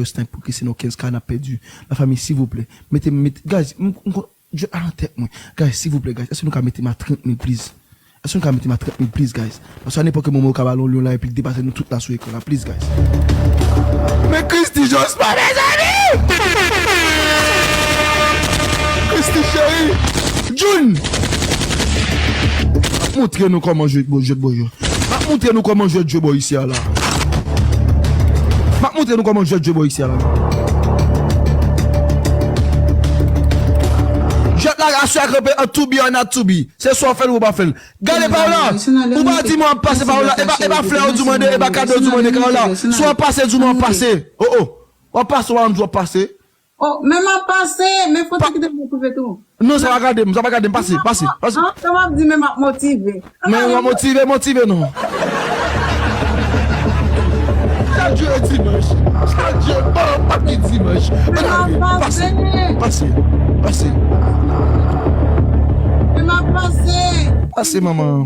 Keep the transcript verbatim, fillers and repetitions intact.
yo snipe pou Christine, kenz K n ap pèdi. Lafanmi, silvouplè, mete, mete, guys, m, m, Djòl la nan tèt mwen. Guys, silvouplè, guys, èske nou ka mete m a trant mil, please? Èske nou ka mete m a trant mil, please, guys? Paske a nenpòt ki moman, yo ka ba l yon lyon la epi l depase nou tout la sou ekran la, please, guys. Men Christie Jospin, mezanmi! Christie cheri! Jun! M ap montre nou kòman jwèt bò, jwèt bò yo. M ap montre nou kòman jwèt jwe bò isi a la. M ap montre nou kòman jwèt jwe bò isi a la. Jwèt la aswè a kanpe an to be or not to be. Se swa w fè l ou pa fè l. Gade Paola, ou pa di mwen w ap pase Paola, e pa, e pa flè w di w mande, e pa kado w di w mande Paola. Si w ap pase, di mwen w ap pase. Oh, oh. W ap pase, w ap di w ap pase. Oh, men m ap pase, men fò te kite m retwouve tou. Non, sa pa gade m, sa pa gade m, pase, pase, pase. An, sa w ap di, men m ap motive. Men w ap motive, motive non. Chak jou e dimanch. Chak jou, oh, pa gen dimanch. Men m ap pase, pase, pase. Men m ap pase. Pase, manman.